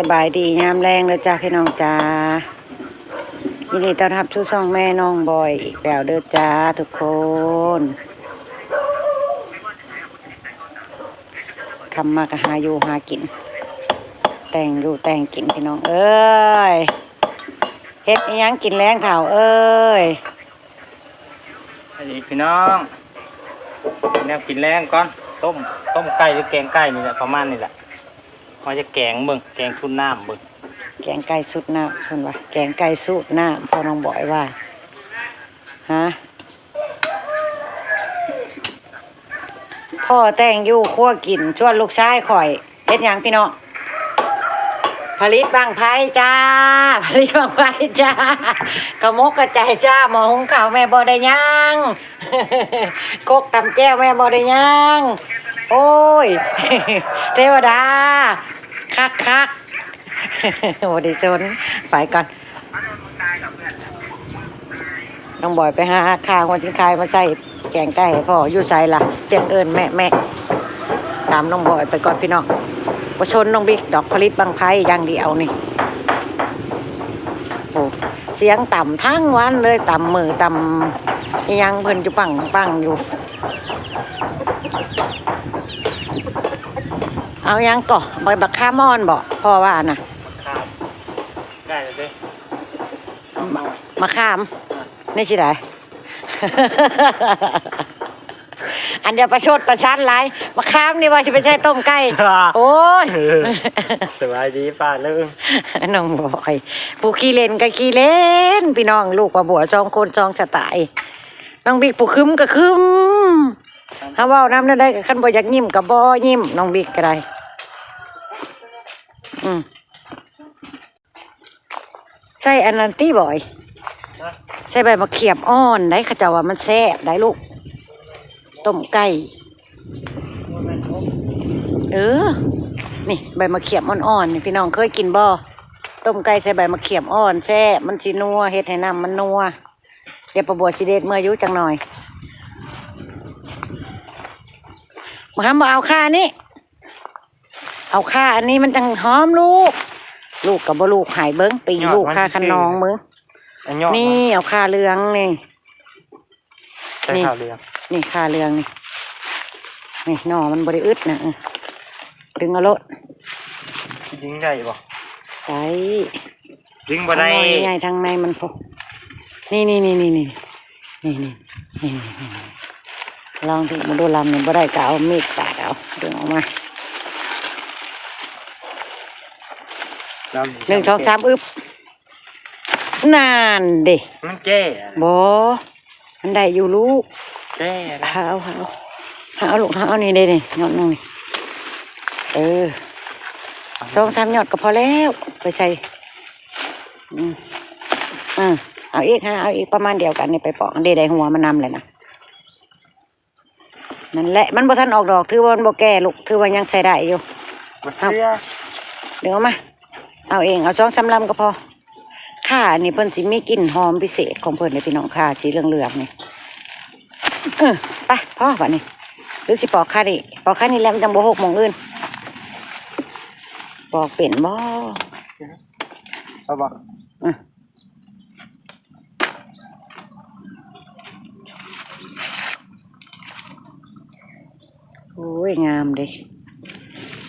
ສະບາຍດີຍາມແລງເດີຈ້າພີ່ນ້ອງຈ້າ ຍິນດີຕ້ອນຮັບສູ່ຊ່ອງແມ່ນ້ອງບອຍອີກແລ້ວເດີຈ້າທຸກຄົນ. ຄ່ຳມາກະຫາຢູ່ຫາກິນ ແຕ່ງຢູ່ແຕ່ງກິນພີ່ນ້ອງເອີຍ. ເຮັດອີ່ຫຍັງກິນແລງເຖົ້າເອີຍ? ສະບາຍດີພີ່ນ້ອງ ແນວກິນແລງກ່ອນ ຕົ້ມ ຕົ້ມໄກ່ຫຼືແກງໄກ່ນີ້ແຫຼະ ປະມານນີ້ແຫຼະ. ວ່າຈະແກງເບິ່ງ ແກງສູດນ້ຳເບິ່ງ ແກງໄກ່ສູດນ້ຳ ເພິ່ນວ່າແກງໄກ່ສູດນ້ຳ ພໍ່ນ້ອງບອຍວ່າ ຮະ ພໍ່ແຕ່ງຢູ່ຄົວກິນ ສ່ວນລູກຊາຍຂ້ອຍເຮັດຫຍັງພີ່ນ້ອງ? ຜະລິດບັ້ງໄຟຈ້າ ຜະລິດບັ້ງໄຟຈ້າ ກະໝົກກະໃຈຈ້າ ໝໍ້ຫຸງເຂົ້າແມ່ບໍ່ໄດ້ຍັງ ຄົກຕຳແຈ່ວແມ່ບໍ່ໄດ້ຍັງ ໂອ້ຍ ເທວະດາ ຄັກໆ ບໍ່ໄດ້ສົນ ໄປກ່ອນ. ນ້ອງບອຍໄປຫາຄາຫົວຊິງຄາຍມາໃສ່ແກງໄກ່ໃຫ້ພໍ່. ຢູ່ໃສລະ? ສຽງເອີ້ນແມະໆ ຕາມນ້ອງບອຍໄປກ່ອນພີ່ນ້ອງ ບໍ່ຊົນນ້ອງບິກດອກ ຜະລິດບັ້ງໄຟຢ່າງດຽວນີ້. ໂອ້ ສຽງຕຳທັງວັນເລີຍ ຕຳມືຕຳອີ່ຫຍັງເພິ່ນຢູ່ປັງໆຢູ່. ເອົາຫຍັງກໍ ໃບບັກຂາມອ່ອນບໍ? ພໍ່ວ່ານະ ໄດ້ແລ້ວເດ້ ມະຂາມ ອາ ນີ້ຊິໄດ້ ອັນຢ່າປະຊົດປະຊັນຫຼາຍ ມະຂາມນີ້ວ່າຊິໄປໃສ່ຕົ້ມໄກ່ ໂອ້ຍ ສະບາຍດີປ້າເລີຍ ນ້ອງບອຍ ຜູ້ຂີ້ເຫຼັ້ນກໍຂີ້ເຫຼັ້ນ ພີ່ນ້ອງ ລູກປ້າບົວສອງຄົນສອງສະໄຕ ນ້ອງບິກຜູ້ຄຶມກໍຄຶມ ເຮົາເວົ້ານຳແນວໃດກໍ ຄັນບໍ່ຢາກຍິ້ມກໍບໍ່ຍິ້ມ ນ້ອງບິກກໍໄດ້ ອືມ. ໃສ່ອັນນັ້ນຕິບອຍ ຮະ? ໃສ່ໃບໝາກຂຽມອ່ອນໄດ໋ ເຂົາເຈົ້າວ່າມັນແຊບໄດ໋ລູກ ຕົ້ມໄກ່ ບໍ່ແມ່ນອົບ ເອີ ນີ້ໃບໝາກຂຽມອ່ອນໆ ນີ້ ພີ່ນ້ອງເຄີຍກິນບໍ່? ຕົ້ມໄກ່ໃສ່ໃບໝາກຂຽມອ່ອນແຊບ ມັນຊິນົວ ເຮັດໃຫ້ນ້ຳມັນນົວ. ດຽວປ້າບົວຊິເດັດເມືອຢູ່ຈັກໜ່ອຍ ມາຫາບໍ່ເອົາຄ່ານີ້ ເອົາຄ່າອັນນີ້ມັນຈັ່ງຫອມລູກ ລູກກໍບໍ່ລູກໃຫ້ເບິ່ງ ຕີນລູກຄ່າຄັນນອງເບິ່ງ ນີ້ເອົາຄ່າເຫຼືອງນີ້ ໃສ່ຄ່າເຫຼືອງ ນີ້ຄ່າເຫຼືອງນີ້ ນີ້ໜໍ່ມັນບໍ່ໄດ້ອຶດນະ ເອີ ດຶງເອົາໂລດ ຊິດຶງໄດ້ບໍ່? ໄດ້ ດຶງບໍ່ໄດ້ ທາງໃນມັນພໍ ນີ້ໆໆໆ ນີ້ໆ ນີ້ໆ ລອງດຶງມາດູລຳນີ້ ບໍ່ໄດ້ກໍເອົາມີດປາດເອົາ ດຶງອອກມາ ໜຶ່ງ ສອງ ສາມ ອຶບ ນັ້ນເດ ມັນແກ່ ບໍ່ ມັນໄດ້ຢູ່ລູກ ແກ່ ຫາເອົາ ຫາເອົາ ຫາເອົາລູກ ຫາເອົາ ນີ້ເດ ນີ້ ຍອດໜຶ່ງນີ້ ເອີ ສອງສາມຍອດກໍພໍແລ້ວ ໄປໃສ່ ອືມ ເອົາອີກ ຫາເອົາອີກ ປະມານດຽວກັນນີ້ ໄປປອກ ເດ ໄດ້ຫົວມັນນຳແລ້ວນະ ນັ້ນແຫຼະ ມັນບໍ່ທັນອອກດອກ ຖືວ່າມັນບໍ່ແກ່ລູກ ຖືວ່າຍັງໃຊ້ໄດ້ຢູ່ ບໍ່ເຊື່ອ ເອົາ ດຶງອອກມາ ເອົາເອງ ເອົາສອງສາມລຳກໍພໍ ຂ່ານີ້ເພິ່ນຊິມີກິ່ນຫອມພິເສດຂອງເພິ່ນເດ້ພີ່ນ້ອງ ຂ່າສີເຫຼືອງໆນີ້ ເອີ ໄປ ພໍບາດນີ້ ຫຼືຊິປອກຄ່ານີ້ ປອກຄ່ານີ້ແຫຼະ ມັນຈັ່ງບໍ່ຫົກໝ່ອງອື່ນ ປອກເປັນບໍ່? ເອົາບໍ່? ອື. ໂອ້ຍ ງາມເດ້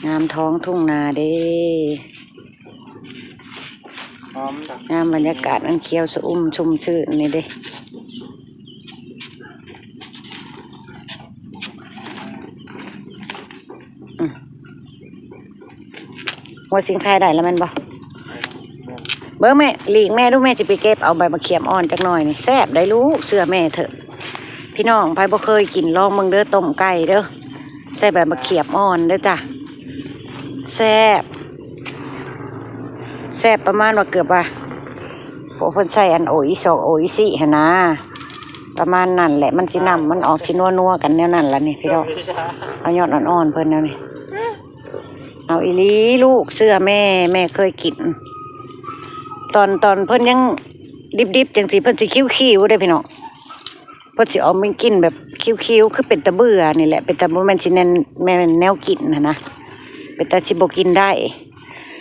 ງາມທ້ອງທົ່ງນາເດ້ ຫອມດອກ ງາມບັນຍາກາດອັນຂຽວຊະອຸ່ມຊຸ່ມຊື່ນນີ້ເດ້. ອືມ ຫົວສິງໄຄໄດ້ແລ້ວແມ່ນບໍ່? ເບິ່ງແມ່ ຫຼີກແມ່ດູ ແມ່ຊິໄປເກັບເອົາໃບໝາກຂຽມອ່ອນຈັກໜ່ອຍນີ້ ແຊບໄດ໋ລູກ ເຊື່ອແມ່ເຖາະ. ພີ່ນ້ອງໃຜບໍ່ເຄີຍກິນ ລອງເບິ່ງເດີ ຕົ້ມໄກ່ເດີ ໃສ່ໃບໝາກຂຽມອ່ອນເດີຈ້າ ແຊບ ແຊບປະມານວ່າເກືອບວ່າ ພວກເພິ່ນໃສ່ອັນໂອອິຊອກໂອອິຊິຫັ້ນນາ ປະມານນັ້ນແຫຼະ ມັນຊິນ້ຳມັນອອກຊິນົວໆກັນແນວນັ້ນລະນີ້ພີ່ນ້ອງ ເອົາຍອດອ່ອນໆເພິ່ນແນວນີ້ ເອົາອີ່ຫຼີລູກ ເຊື່ອແມ່ ແມ່ເຄີຍກິນ ຕອນ ຕອນເພິ່ນຍັງດິບໆຈັ່ງຊີ້ ເພິ່ນຊິຄິ້ວໆເດ້ພີ່ນ້ອງ ເພິ່ນຊິອອກມີກິ່ນແບບຄິ້ວໆ ຄືເປັນຕາເບື່ອນີ້ແຫຼະ ເປັນຕາ ບໍ່ແມ່ນຊິແມ່ນ ແມ່ນແນວກິນຫັ້ນນະ ເປັນຕາຊິບໍ່ກິນໄດ້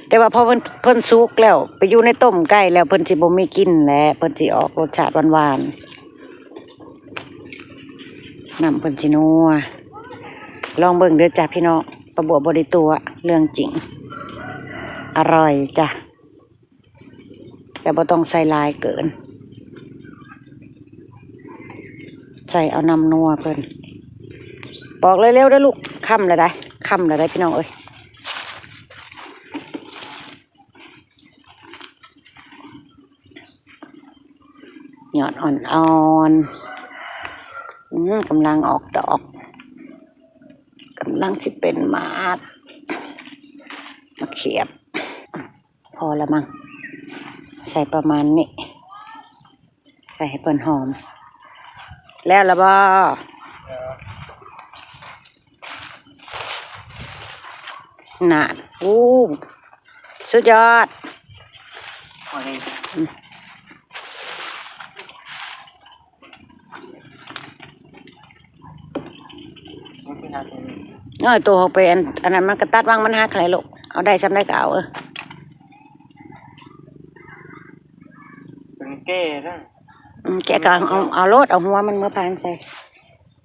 ແຕ່ວ່າພໍເພິ່ນ ເພິ່ນສຸກແລ້ວ ໄປຢູ່ໃນຕົ້ມໄກ່ແລ້ວ ເພິ່ນຊິບໍ່ມີກິ່ນແຫຼະ ເພິ່ນຊິອອກລົດຊາດຫວານໆ ນ້ຳເພິ່ນຊິນົວ. ລອງເບິ່ງເດີຈ້າພີ່ນ້ອງ ປາບົວບໍ່ໄດ້ຕົວະ ເລື່ອງຈິງ ອະຮ່ອຍຈ້າ. ແຕ່ບໍ່ຕ້ອງໃສ່ຫຼາຍເກີນ ໃສ່ເອົານ້ຳນົວເພິ່ນ. ປອກເລັວໆເດີລູກ ຄ່ຳແລ້ວໃດ໋ ຄ່ຳແລ້ວໃດ໋ ພີ່ນ້ອງເອີຍ. ຍອດອ່ອນໆ ອືມ ກຳລັງອອກດອກ ກຳລັງຊິເປັນໝາກ ໝາກຂຽບ. ພໍລະມັງ ໃສ່ປະມານນີ້ ໃສ່ໃຫ້ເພິ່ນຫອມ. ແລ້ວລະບໍ່? ນັ້ນ ໂອ້ ສຸດຍອດ. ເອີ ໂຕເຮົາໄປອັນ ອັນນັ້ນມັນກະຕັດຫວ່າງມັນຫັກຫັ້ນແຫຼະລູກ ເອົາໄດ້ຊ່ຳໃດກະເອົາ. ເອີ ເປັນແກ່ນະ ອືມ ແກະກະເອົາ ເອົາໂລດ ເອົາຫົວມັນມາຜ່ານໃສ່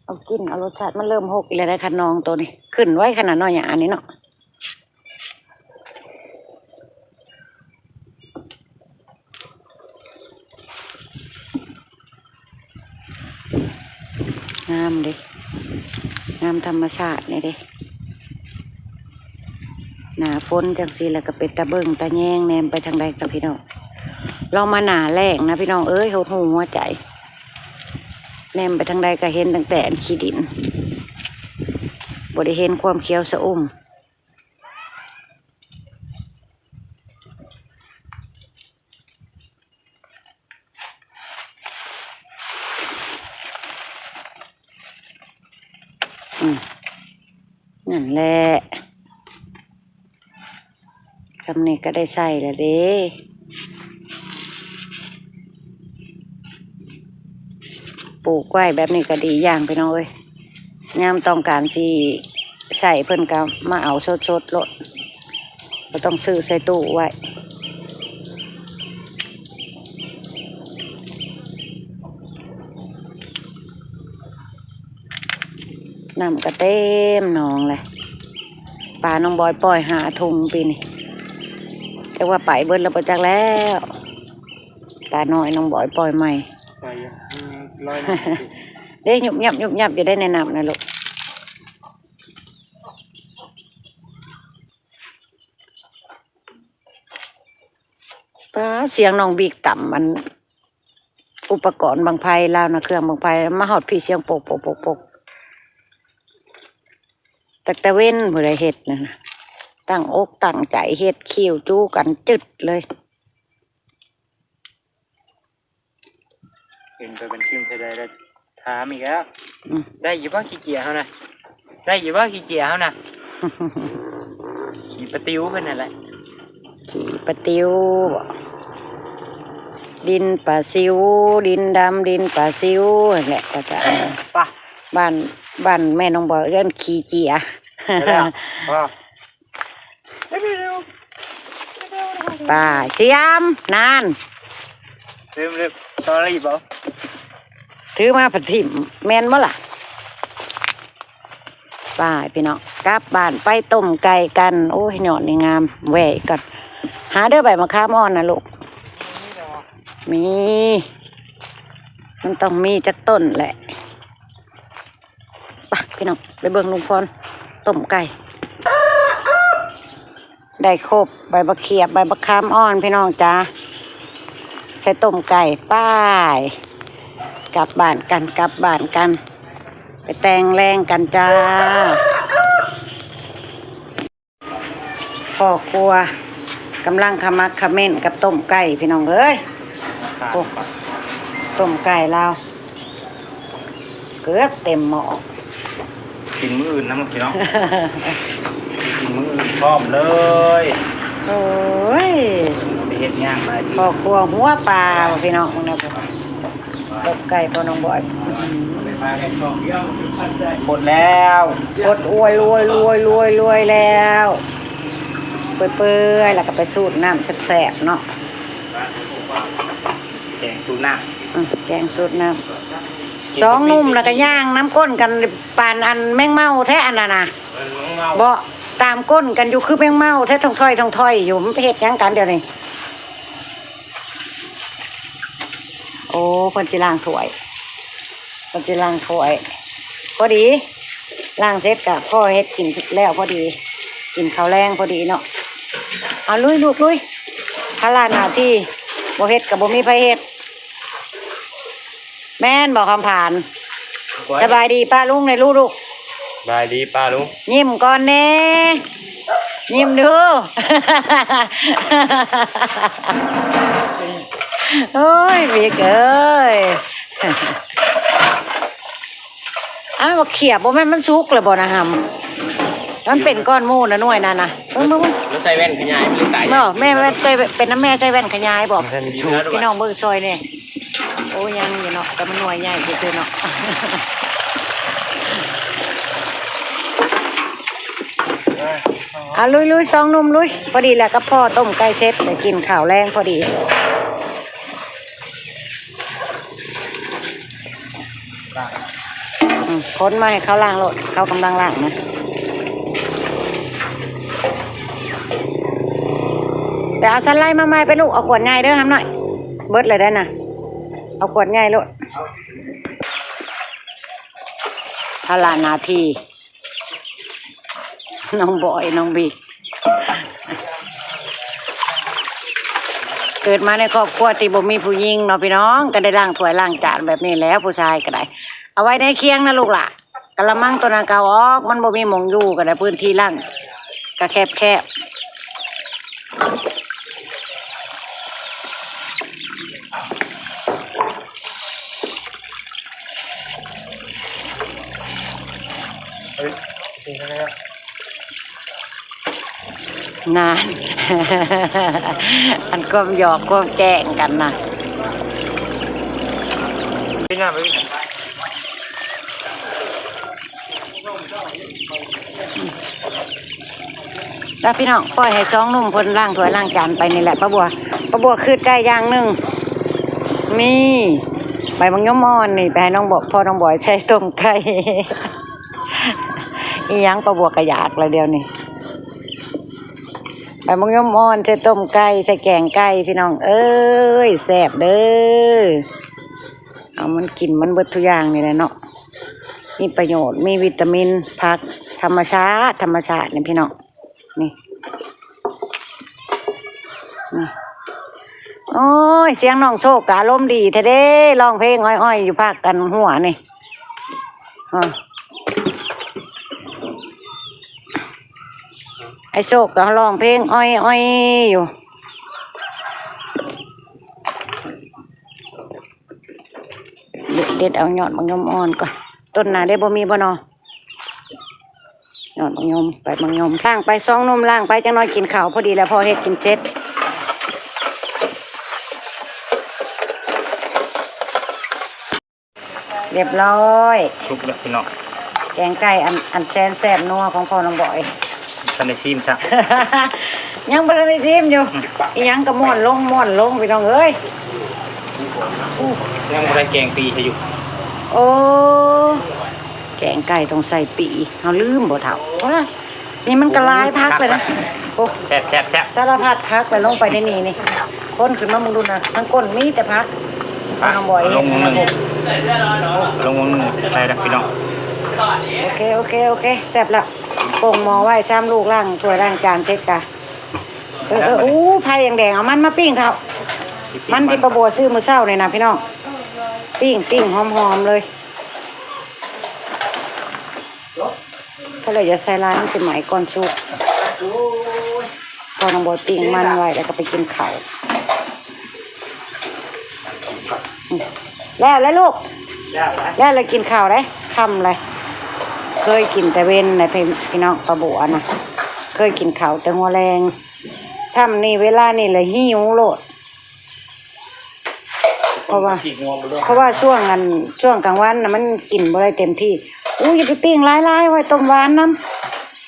ເອົາກິ່ນ ເອົາລົດຊາດ. ມັນເລີ່ມຫົກອີກແລ້ວເດ້ ຄັນນ້ອງໂຕນີ້ ຂຶ້ນໄວຂະໜາດນ້ອຍຫຍັງອັນນີ້ເນາະ. ງາມເດ້ ງາມທຳມະຊາດນີ້ເດ້. ໜ້າຝົນຈັ່ງຊີ້ແລ້ວກະເປັນຕາເບິ່ງຕາແຍງ ແນມໄປທາງໃດກະພີ່ນ້ອງ ລອງມາໜ້າແລ້ງນະພີ່ນ້ອງເອີຍ ຫົດຫູຫົວໃຈ ແນມໄປທາງໃດກະເຫັນຕັ້ງແຕ່ອັນຂີ້ດິນ ບໍ່ໄດ້ເຫັນຄວາມຂຽວຊະອຸ່ມ. ອືມ ນັ້ນແຫຼະ ຊ່ຳນີ້ກະໄດ້ໃສ່ແລ້ວເດ້. ປູກໄວ້ແບບນີ້ກະດີຢ່າງພີ່ນ້ອງເອີຍ ຍາມຕ້ອງການຊິໃຊ້ເພິ່ນກະມາເອົາສົດໆໂລດ ບໍ່ຕ້ອງຊື້ໃສ່ຕູ້ໄວ້. ນ້ຳກະເຕັມໜອງແຫຼະ ປານ້ອງບອຍປ່ອຍຫ້າຖົງປີນີ້ ແຕ່ວ່າໄປເບິດແລ້ວບໍ່ຈັກແລ້ວ. ປານ້ອຍນ້ອງບອຍປ່ອຍໃໝ່ ໄປຢູ່ ອືມ ລອຍນ້ຳ ເດ້ ຍຸບຍັບຍຸບຍັບຢູ່ໄດ໋ໃນນ້ຳນະລູກ. ປາ ສຽງນ້ອງບິກຕຳອັນ ອຸປະກອນບັ້ງໄຟລາວນະ ເຄື່ອງບັ້ງໄຟ ມາຮອດພີ້ສຽງໂປກໆໆ ຕັ້ງແຕ່ເວັນພຸ້ນແຫຼະເຮັດນັ້ນນະ ຕັ້ງອົກຕັ້ງໃຈເຮັດ ຄິ້ວຈູກັນຈຶດເລີຍ. ເຫັນໄປເປັນຄລິບເທື່ອໃດແລ້ວຖາມອີກແລ້ວ ອືມ ໄດ້ຢູ່ບໍ່ຂີ້ເຈຍເຮົານະ ໄດ້ຢູ່ບໍ່ຂີ້ເຈຍເຮົານະ ຂີ້ປະຕິວເພິ່ນນັ້ນແຫຼະ ຂີ້ປະຕິວບໍ ດິນປາຊິວ ດິນດຳ ດິນປາຊິວຫັ້ນແຫຼະ ປະຈະ ປະ ບ້ານ ບ້ານແມ່ນ້ອງບອຍເອີ້ນຂີ້ເຈຍ ໄປແລ້ວ ປາ ສຽມ ນັ້ນ ລືມ ລືມ sorry ບໍ ຖືມາພັດຖິ້ມ ແມ່ນບໍ່ລະ? ໄປພີ່ນ້ອງ ກັບບ້ານໄປຕົ້ມໄກ່ກັນ. ໂອ້ຍ ຍອດນີ້ງາມ ແວ່ອີກກ່ອນ. ຫາເດີໃບມະຂາມອ່ອນນະລູກ ມີ ມັນຕ້ອງມີຈັກຕົ້ນແຫຼະ. ໄປພີ່ນ້ອງ ໄປເບິ່ງລຸງພອນຕົ້ມໄກ່ ໄດ້ຄົບ ໃບບັກຂຽບ ໃບບັກຂາມອ່ອນ ພີ່ນ້ອງຈ໋າ ໃສ່ຕົ້ມໄກ່. ໄປ ກັບບ້ານກັນ ກັບບ້ານກັນ ໄປແຕ່ງແລງກັນຈ້າ. ພໍ່ຄົວກຳລັງຂະໝັກຂະເໝັ້ນກັບຕົ້ມໄກ່ພີ່ນ້ອງເອີຍ. ໂອ້ ຕົ້ມໄກ່ລາວເກືອບເຕັມໝໍ້. ກິນມື້ອື່ນນຳພີ່ນ້ອງ ກິນມື້ອື່ນພ້ອມເລີຍ. ໂອ້ຍ ໄປເຮັດຫຍັງຫຼາຍ ພໍ່ຄົວຫົວປ່າພີ່ນ້ອງ ເບິ່ງແນ່ ຕົ້ມໄກ່ພໍ່ນ້ອງບອຍ ອືມ ປົດແລ້ວ ປົດອວຍໆໆໆແລ້ວ. ເປື່ອຍໆ ແລ້ວກໍໄປສູດນ້ຳແຊບໆເນາະ. ແກງສູດນ້ຳ ອືມ ແກງສູດນ້ຳ. ສອງໜຸ່ມແລ້ວກໍຍ່າງນຳກົ້ນກັນປານອັນແມງເມົາແທ້ອັນນັ້ນນະ. ເອີ ແມງເມົາ ບໍ່ ຕາມກົ້ນກັນຢູ່ຄືແມງເມົາແທ້ ທ່ອງຖ້ອຍທ່ອງຖ້ອຍຢູ່. ມັນໄປເຮັດຫຍັງກັນດຽວນີ້? ໂອ້ ເພິ່ນຊິລ້າງຖ້ວຍ ເພິ່ນຊິລ້າງຖ້ວຍ. ພໍດີ ລ້າງເສັດກະພໍເຮັດກິນແລ້ວພໍດີ ກິນເຂົ້າແລງພໍດີເນາະ. ເອົາ ລຸຍລູກ ລຸຍ. ພາລະໜ້າທີ່ ບໍ່ເຮັດກະບໍ່ມີໃຜເຮັດ. ແມ່ນບໍ່ຄຳຜານ? ສະບາຍດີປ້າລຸງແດ່ລູກ. ສະບາຍດີປ້າລຸງ. ຍິ້ມກ່ອນແດ່ ຍິ້ມດູ. ໂອ້ຍ ບິກເອີຍ. ອ້າວ ບັກເຂຍ ບໍ່ແມ່ນມັນສຸກແລ້ວບໍ່ນະຫຳ? ມັນເປັນກ້ອນໝູນະ ໜ່ວຍນັ້ນນະ. ເບິ່ງໆ ແລ້ວໃສ່ແວ່ນຂະຫຍາຍມັນເລີຍຕາຍ. ບໍ່ ແມ່ ແມ່ໃສ່ ເປັນນຳແມ່ໃສ່ແວ່ນຂະຫຍາຍບໍ່? ມັນທັນສຸກ. ພີ່ນ້ອງເບິ່ງຊ່ອຍແດ່. ໂອ້ ຍັງຢູ່ເນາະ ແຕ່ມັນໜ່ວຍໃຫຍ່ຊື່ໆເນາະ. ເອົາ ລຸຍໆ ສອງໜຸ່ມລຸຍ. ພໍດີແລ້ວກໍພໍຕົ້ມໄກ່ເສັດ ໄດ້ກິນເຂົ້າແລງພໍດີ. ອືມ ຄົນມາໃຫ້ເຂົາລ້າງໂລດ ເຂົາກຳລັງລ້າງນະ. ໄປເອົາສັນໄລມາໃໝ່ໄປລູກ. ເອົາຂວດໃຫຍ່ເດີຫຳນ້ອຍ ເບິດແລ້ວໄດ໋ນະ. ເອົາຂວດໃຫຍ່ໂລດ. ພາລະໜ້າທີ່ ນ້ອງບອຍ ນ້ອງບີ ເກີດມາໃນຄອບຄົວທີ່ບໍ່ມີຜູ້ຍິງເນາະພີ່ນ້ອງ ກໍໄດ້ລ້າງຖ້ວຍລ້າງຈານແບບນີ້ແຫຼະ. ຜູ້ຊາຍກໍໄດ້ ເອົາໄວ້ໃນຄຽງນະລູກຫຼ້າ. ກະລະມັງຕົວໜ້າເກົ່າອອກ ມັນບໍ່ມີໝ່ອງຢູ່ ກໍໄດ້ພື້ນທີ່ລ້າງກະແຄບໆ. ນານ ອັນຄວາມຫຍອກຄວາມແກ້ງກັນນະ. ໄປ ໄປພີ່ນ້ອງ ປ່ອຍໃຫ້ສອງໜຸ່ມເພິ່ນລ້າງຖ້ວຍລ້າງຈານໄປນີ້ແຫຼະ. ປ້າບົວ ປ້າບົວຄິດໄດ້ຢ່າງໜຶ່ງ ນີ້ ໃບໝາກຍົມອ່ອນນີ້ ໄປໃຫ້ນ້ອງບອຍ ພໍ່ນ້ອງບອຍໃສ່ຕົ້ມໄກ່. ອີ່ຫຍັງ ປ້າບົວກໍຢາກແລ້ວດຽວນີ້. ໃບໝາກຍົມອ່ອນໃສ່ຕົ້ມໄກ່ ໃສ່ແກງໄກ່ ພີ່ນ້ອງເອີຍ ແຊບເດີ. ເອົາ ມັນກິນມັນເບິດທຸກຢ່າງນີ້ແຫຼະເນາະ ມີປະໂຫຍດ ມີວິຕາມິນ ຜັກທຳມະຊາດ ທຳມະຊາດນີ້ພີ່ນ້ອງ ນີ້ ນີ້. ໂອ້ຍ ສຽງນ້ອງໂຊກກະອາລົມດີແທ້ເດ້ ຮ້ອງເພງອ້ອຍໆຢູ່ພາກກັນຫົວນີ້. ອ້າຍໂຊກກໍຮ້ອງເພງອ້ອຍໆຢູ່. ເດັດ ເດັດເອົາຍອດໝາກຍົມອ່ອນກ່ອນ. ຕົ້ນນະເດ້ ບໍ່ມີບໍ່ນໍ? ຍອດໝາກຍົມ ໃບໝາກຍົມ. ລ້າງໄປ ສອງໜຸ່ມລ້າງໄປ ຈັກໜ້ອຍກິນເຂົ້າ ພໍດີແລ້ວ ພໍເຮັດກິນເສັດ. ຮຽບຮ້ອຍ ສຸກແລ້ວພີ່ນ້ອງ ແກງໄກ່ອັນ ອັນແສນແຊບນົວຂອງພໍ່ນ້ອງບອຍ. ທັນໄດ້ຊີມຊ້ຳ ຍັງບໍ່ທັນໄດ້ຊີມຢູ່. ອືມ ອີ່ຫຍັງກໍມ້ວນລົງ ມ້ວນລົງ ພີ່ນ້ອງເອີຍ. ຍັງບໍ່ໄດ້ແກງປີໃຫ້ຢູ່. ໂອ້ ແກງໄກ່ຕ້ອງໃສ່ປີ ເຮົາລືມບໍ່ເຖົ້າ. ນີ້ມັນກໍຫຼາຍຜັກເລີຍນະ. ໂອ້ ແຊບໆໆ ສາລະພັດຜັກລະລົງໄປໃນນີ້ນີ້. ຄົນຂຶ້ນມາເບິ່ງດູນະ ທັງກົ້ນມີແຕ່ຜັກ. ອ່ະ ນ້ອງບອຍ ລົງວງໜຶ່ງ ລົງວງໜຶ່ງ ໄດ້ແລ້ວພີ່ນ້ອງ. ໂອເຄ ໂອເຄ ໂອເຄ ແຊບລະ. ປົງໝໍ້ໄວ້ ສາມລູກ ລ້າງຖ້ວຍລ້າງຈານເສັດກະ ເອີ ເອີ ອູ້ ໄຟແດງໆ ເອົາມັນມາປີ້ງເຖົ້າ. ມັນທີ່ປ້າບົວຊື້ມື້ເຊົ້ານີ້ນະພີ່ນ້ອງ ປີ້ງ ປີ້ງຫອມໆເລີຍ. ກໍເລີຍຢ່າໃສ່ຫຼາຍ ມັນຊິໄໝ້ກ່ອນສຸກ. ພໍນ້ອງບອຍປີ້ງມັນໄວ້ ແລ້ວກໍໄປກິນເຂົ້າ. ອືມ ແລ້ວແລ້ວລູກ ແລ້ວແລ້ວ ແລ້ວແລ້ວກິນເຂົ້າເດ້ ຄ່ຳເລີຍ. ເຄີຍກິນແຕ່ເວັນນະ ພີ່ ພີ່ນ້ອງ ປ້າບົວນະ ເຄີຍກິນເຂົ້າແຕ່ຫົວແລງ. ຊ່ຳນີ້ເວລານີ້ລະຫິວໂລດ. ເພາະວ່າ ເພາະວ່າຊ່ວງອັນ ຊ່ວງກາງວັນນະ ມັນກິນບໍ່ໄດ້ເຕັມທີ່. ອູ້ ຢ່າໄປປີ້ງຫຼາຍໆ ໄວ້ຕົ້ມຫວານນຳ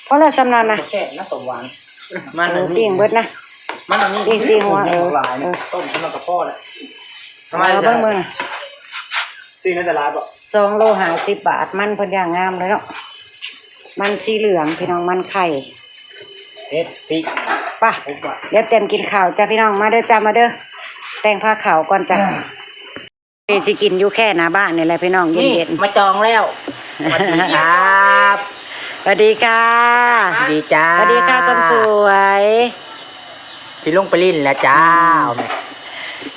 ພໍແລ້ວຊ່ຳນັ້ນນະ. ແຊບນະ ຕົ້ມຫວານ. ມັນ ໂອ້ ປີ້ງເບິດນະ ມັນອັນນີ້ ປີ້ງສີ່ຫົວ ເອີ ຫຼາຍນະ ເອີ ຕົ້ມ ມັນກໍພໍແລ້ວ ເອີ ເບິ່ງໆ ຊີ້ນນັ້ນຈະຫຼາຍບໍ່? ສອງໂລຫ້າສິບບາດ ມັນເພິ່ນຢ່າງງາມເລີຍເນາະ ມັນສີເຫຼືອງພີ່ນ້ອງ ມັນໄຂ່ ເຮັດ ປິ ໄປ ດຽວຕຽມກິນເຂົ້າຈ້າພີ່ນ້ອງ ມາເດີຈ້າ ມາເດີ ແຕ່ງພາເຂົ້າກ່ອນຈ້າ. ນີ້ຊິກິນຢູ່ແຄ່ໜ້າບ້ານນີ້ແຫຼະພີ່ນ້ອງ ເຢັນໆ ມາຈອງແລ້ວ ສະຫວັດດີຄັບ ສະຫວັດດີຄ່ະ ດີຈ້າ ສະຫວັດດີຄ່ະ ຄົນສວຍ ຊິລົງໄປຫຼິ້ນແລ້ວຈ້າ ອືມ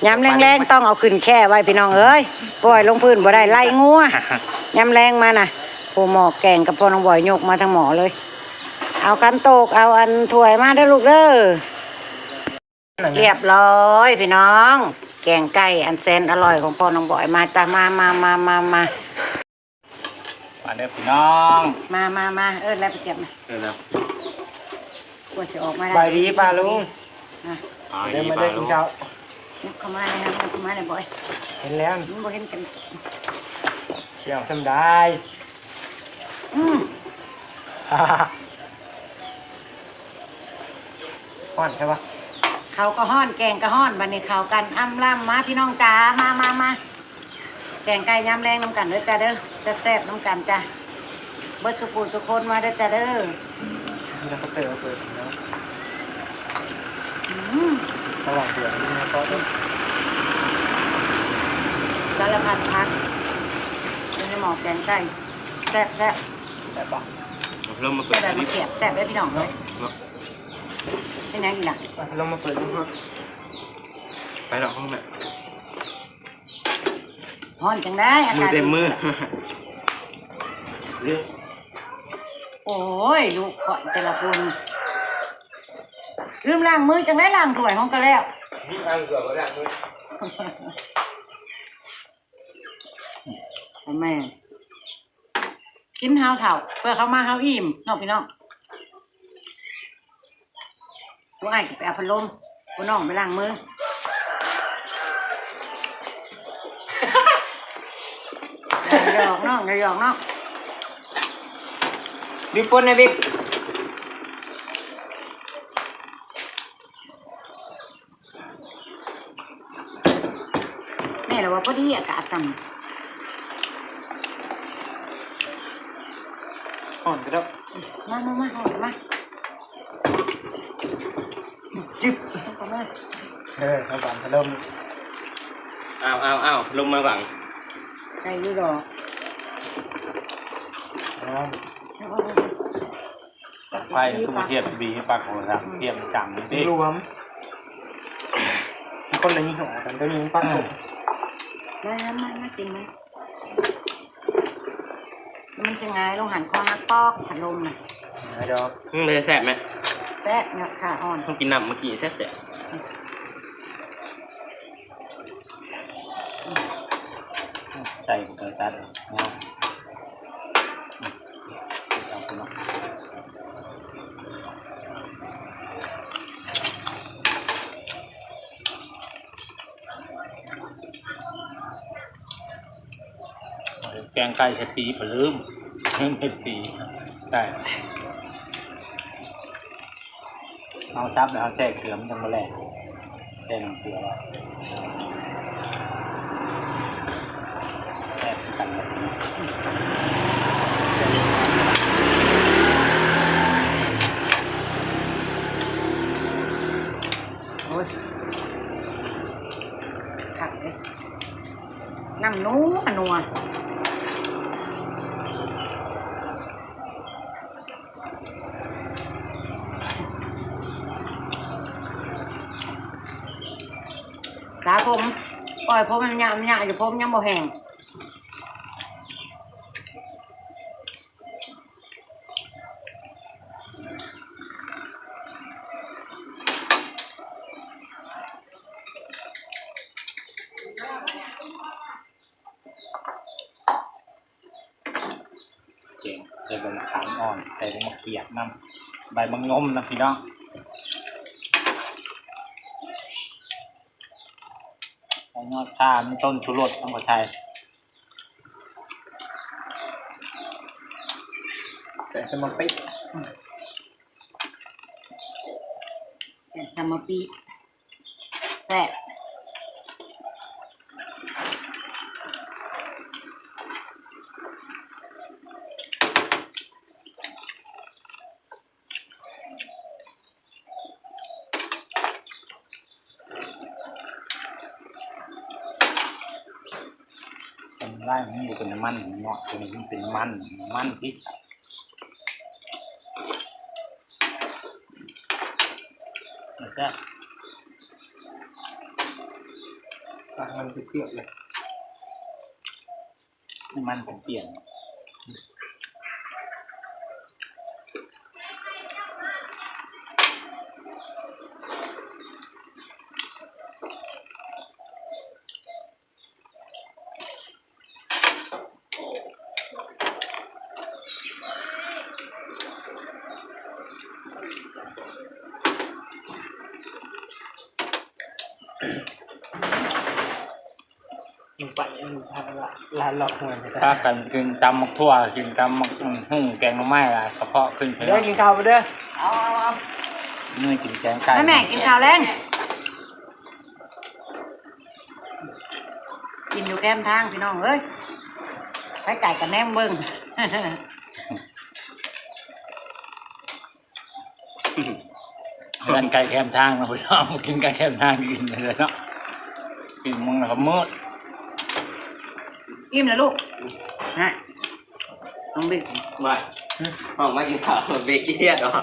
ຍາມແລງໆ ຕ້ອງເອົາຂຶ້ນແຄ່ໄວ້ພີ່ນ້ອງເອີຍ ປ່ອຍລົງພື້ນບໍ່ໄດ້ ໄລ່ງົວ ຍາມແລງມານະ ໂອ້ ໝໍ້ແກງກັບພໍ່ນ້ອງບອຍຍົກມາທັງໝໍ້ເລີຍ ເອົາຂັນໂຕກ ເອົາອັນຖ້ວຍມາເດີລູກເດີ. ລຽບຮ້ອຍພີ່ນ້ອງ ແກງໄກ່ອັນແສນອະລ່ອຍຂອງພໍ່ນ້ອງບອຍ ມາຈ້າ ມາ ມາ ມາ ມາ ມາ ມາເດີພີ່ນ້ອງ ມາ ມາ ມາ ເອີ້ນແລ້ວໄປກຽມ ເອີ້ນແລ້ວ ກວ່າຊິອອກມາໄດ້ ສະບາຍດີປ້າລຸງ ອ່ະ ມາເດີ ມາເດີກິນເຂົ້າ ຍົກເຂົ້າມາແລ້ວ ຍົກເຂົ້າມາແລ້ວບອຍ ເຫັນແລ້ວ ມັນບໍ່ເຫັນກັນ ສຽວສຳບາຍ ອືມ ຮ້ອນແທ້ວະ ເຂົ້າກໍຮ້ອນ ແກງກໍຮ້ອນ ບັດນີ້ເຂົ້າກັນອຳລຳ ມາພີ່ນ້ອງຈ໋າ ມາ ມາ ມາ ແກງໄກ່ຍາມແລງນຳກັນເດີຈ້າເດີ ແຊບໆ ນຳກັນຈ້າ ເບິດສູ່ຜູ້ສູ່ຄົນ ມາເດີຈ້າເດີ ມີແຕ່ເປີດເປີດເນາະ ອືມ ລະຫວ່າງເດືອນນີ້ເນາະ ສາລະພັດຜັກ ຢູ່ໃນໝໍ້ແກງໄກ່ ແຊບໆ ແຊບບໍ່? ລົງມາເປີດ ແຊບແບບມາຂຽບ ແຊບເດີພີ່ນ້ອງເອີຍ ເນາະ ເຮັດຫຍັງອີກລະ? ລົງມາເປີດເບິ່ງເນາະ ໄປດອກ ຫ້ອງແມ່ ຮ້ອນຈັ່ງໃດ ອາກາດ ມືເຕັມມື ໂອ້ຍ ລູກຂ້ອຍແຕ່ລະຄົນ ລືມລ້າງມື ຈັ່ງໃດລ້າງຖ້ວຍຫ້ອງກໍແລ້ວ ລືມລ້າງຖ້ວຍກໍລ້າງມື ແມ່ນ ກິນເຮົາເຖົ້າ ເພື່ອເຂົາມາເຮົາອີ່ມເນາະພີ່ນ້ອງ ຜູ້ອ້າຍກໍໄປເອົາພັດລົມ ຜູ້ນ້ອງໄປລ້າງມື ຢ່າຫຍອກນ້ອງ ຢ່າຫຍອກນ້ອງ ບິກປົນນະບິກ. ແມ່ລະວ່າພໍດີອາກາດຊ່ຳ ຮ້ອນກະດອກ ມາ ມາ ມາ ຮ້ອນມາ ຈຶບ ເຂົ້າມາ ເອີ ເຂົ້າບັງພັດລົມ ອ້າວ ອ້າວ ອ້າວ ລົມມາບັງ ໄດ້ຢູ່ດອກ ອ້າວ. ໄຟຄືບໍ່ທຽບບີປາກໂທລະສັບ ທຽບຈັງເດ້ ລວມ ຄົນລະຍີ່ຫໍ້ກັນ ໂຕນີ້ປາກໂທ ມາ ມາ ມາກິນມາ ມັນຈະຫງາຍລົງຫັ້ນ ຄອຫັກປອກ ພັດລົມນະ ຫງາຍດອກ ອືມ ແຊບແມະ ແຊບ ຍອດຂາອ່ອນ ເຮົາກິນນ້ຳມື້ກີ້ແຊບໆ. ໃສ່ເຂົ້າໄປຕັດເນາະ ເອົາພຸ້ນເນາະ ແກງໄກ່ໃສ່ປີ ລືມ ເຮັດປີ ໄດ້. ເຮົາສັບແລ້ວເຮົາແຊ່ເກືອ ມັນຈັ່ງບໍ່ແຫຼກ ແຊ່ນ້ຳເກືອໄວ້ ແຊບຄືກັນເລີຍ ໂອ້ຍ ຄັກເດ້ ນ້ຳນົວ ນົວ. ສາຜົມ ປ່ອຍຜົມມັນຫຍ້າ ມັນຫຍ້າຢູ່ ຜົມຍັງບໍ່ແຫ້ງ. ແກງໃສ່ໃບມະຂາມອ່ອນ ໃສ່ໃບມະຂຽບນຳ ໃບບັກຍົມນຳພີ່ນ້ອງ ໃສ່ຍອດຂ່າ ນ້ຳຕົ້ນຊູລົດ ນ້ຳກະໄທ ໃສ່ສະໝາກປິ. ແກງຊຳມະປີ ແຊບ. ມັນຫຼາຍ ມັນບໍ່ເປັນນ້ຳມັນເນາະ ຕົວນີ້ມັນເປັນມັນ ມັນຕິດ ແລ້ວກໍ ຕັກມັນເກືອບເລີຍ ມັນເປັນປ່ຽນ. ມັນໄປ ມັນພາລະ ລານລອກເມືອງ ພາກັນກິນຕຳໝາກຖົ່ວ ກິນຕຳໝາກຫຸ່ງ ແກງໜໍ່ໄມ້ລະ ສະເພາະຂຶ້ນໄປ ເດີ ເນາະ ກິນເຂົ້າເດີ ເອົາ ເອົາ ເອົາ ມື້ກິນແກງໄກ່ ແມ່ ແມ່ ກິນເຂົ້າແລງ ກິນຢູ່ແຄມທາງພີ່ນ້ອງເອີຍ ໄປໄກກໍແນມເບິ່ງ. ເຮືອນໃກ້ແຄມທາງເນາະພີ່ນ້ອງ ກິນໃກ້ແຄມທາງ ກິນໄປເລີຍເນາະ ກິນມັນກໍມືດ. ອີ່ມແລ້ວລູກ ຮະ ນ້ອງບິກ ວ່າ ຫ້ອງມາກິນເຂົ້າ ເບກເກຍດອກ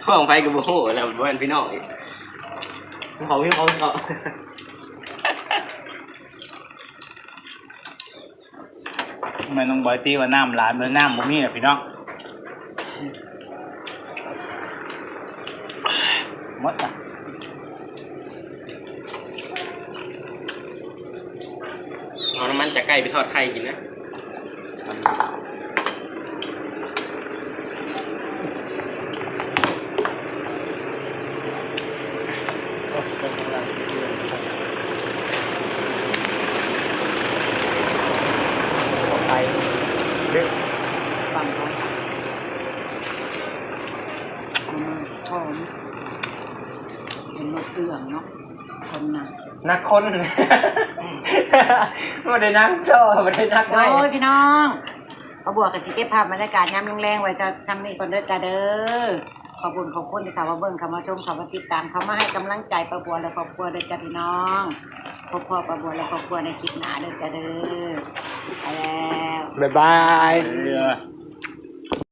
ຫ້ອງໃຜກໍບໍ່ຮູ້ແລ້ວ ບໍ່ແມ່ນພີ່ນ້ອງອີກ ເຂົາ ເຂົາ ເຂົາ. ແມ່ນ້ອງບອຍຕີວ່ານ້ຳຫຼາຍ ແມ່ນນ້ຳບໍ່ມີລະພີ່ນ້ອງ ໝົດລະ ເອົານ້ຳມັນຈາກໄກ່ໄປທອດໄຂ່ກິນນະ. ໄປເດີ້ ຟັງເຂົາ ຫອມ ເຫັນໝົດເຄື່ອງເນາະ ຄົນນະ ໜັກຄົນ ບໍ່ໄດ້ໜັກຈໍ ບໍ່ໄດ້ໜັກໄມ້ ໂອ້ຍ ພີ່ນ້ອງ ປ້າບົວກໍຊິເກັບພາບບັນຍາກາດຍາມແລງໆ ໄວ້ຊ່ຳນີ້ກ່ອນເດີຈ້າເດີ. ຂອບຄຸນ ຂອບຄຸນທີ່ເຂົ້າມາເບິ່ງ ເຂົ້າມາຊົມ ເຂົ້າມາຕິດຕາມ ເຂົ້າມາໃຫ້ກຳລັງໃຈປ້າບົວ ແລະ ຄອບຄົວເດີຈ້າພີ່ນ້ອງ. ພົບພໍ້ປ້າບົວ ແລະ ຄອບຄົວໃນຄລິບໜ້າເດີຈ້າເດີ. ໄປແລ້ວ ບາຍບາຍ.